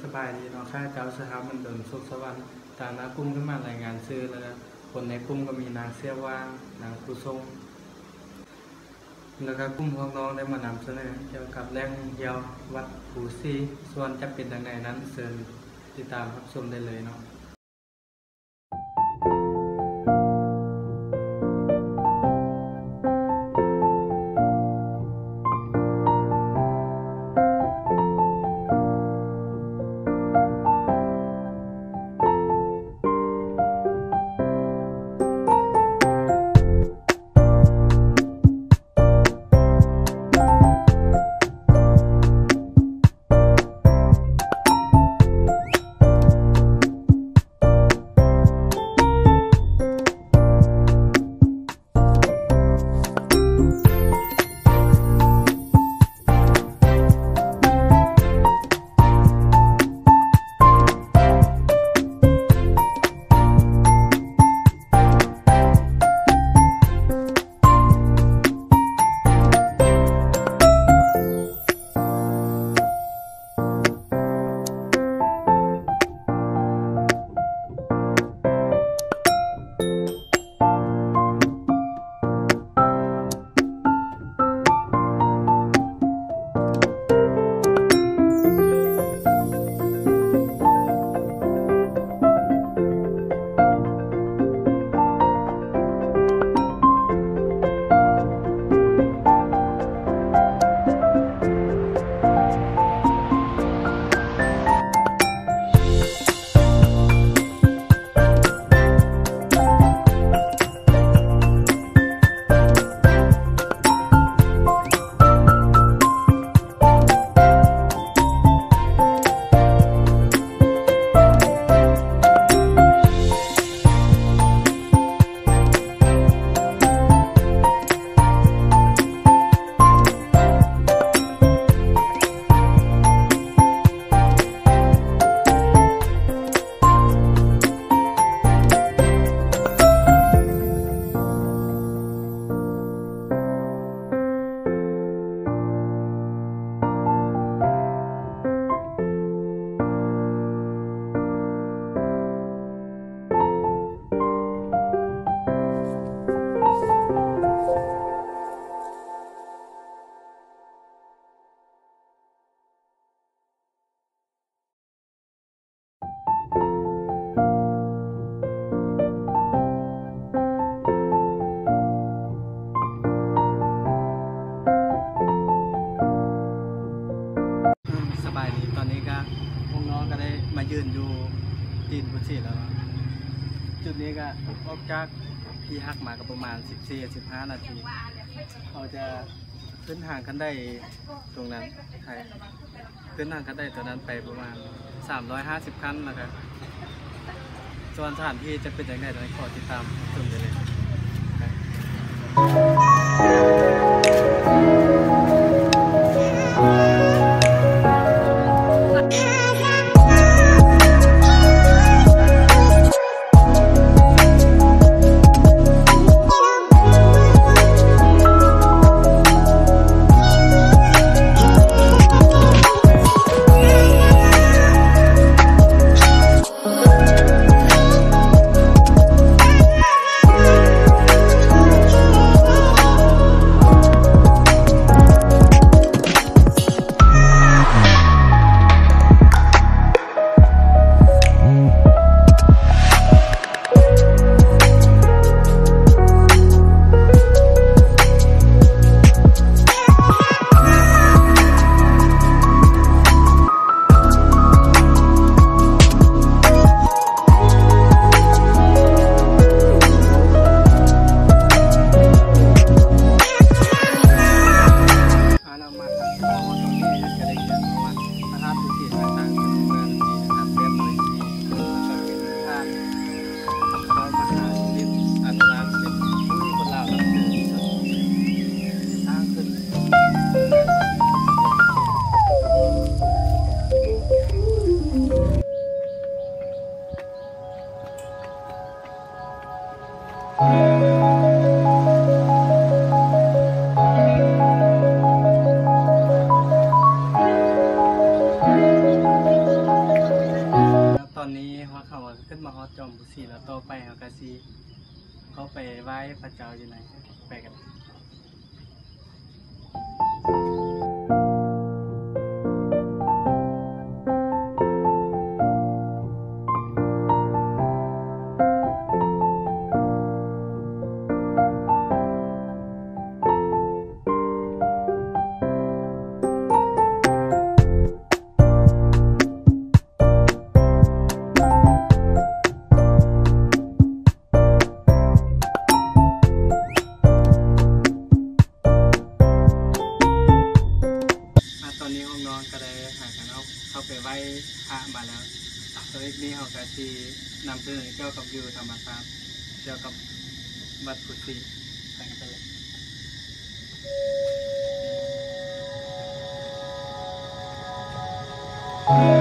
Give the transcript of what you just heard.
ສະບາຍດີເນາະ ຂ້າພະເຈົ້າຊື່ ຮາວ ບຸນດົນ ສຸກສະຫວັນ. ຕາມໜ້າກຸ່ມຂຶ້ນມາລາຍງານຊື່ ແລ້ວກໍຄົນໃນກຸ່ມກໍມີນາງ ເຊວາງ, ນາງ ຄູຊົງ ແລ້ວກໍກຸ່ມພວກນ້ອງໄດ້ມານຳສະເໜີກ່ຽວກັບແຫຼ່ງທ່ອງທ່ຽວວັດພູສີ. ສ່ວນຈະເປັນຈັ່ງໃດນັ້ນ ເຊີນຕິດຕາມຮັບຊົມໄດ້ເລີຍເນາະ. ສະບາຍດີ ຕອນນີ້ກະພວກນ້ອງກະໄດ້ມາຢືນຢູ່ຕີນພູສີແລ້ວເນາະ. ຈຸດນີ້ກະອອກຈາກທີ່ຮັກມາກະປະມານສິບສີ່ ສິບຫ້ານາທີ ເຮົາຈະ ຂຶ້ນທາງຂັ້ນໄດຕົງນັ້ນ ຂຶ້ນທາງຂັ້ນໄດຕົງນັ້ນໄປປະມານສາມຮ້ອຍຫ້າສິບຂັ້ນນະຄັບ. ສ່ວນສະຖານທີ່ຈະເປັນຈັ່ງໃດນັ້ນ ຂໍຕິດຕາມຊົມໄດ້ເລີຍ. ນີ້ເຮົາເຂົ້າມາ ຂຶ້ນມາຮອດຈອມພູສີແລ້ວ ຕໍ່ໄປເຮົາກະຊິເຂົ້າໄປໄຫວ້ພະເຈົ້າຢູ່ໃນ ໄປກັນ. ອາ ຕອນນີ້ພວກນ້ອງກະໄດ້ພາກັນເຂົ້າ ເຂົ້າໄປໄຫວ້ພະມາແລ້ວ. ໂດຍນີ້ເຮົາກະຊິນຳສະເໜີກ່ຽວກັບວິວທຳມະຊາດ ກ່ຽວກັບວັດພູສີ ໄປກັນເລີຍ.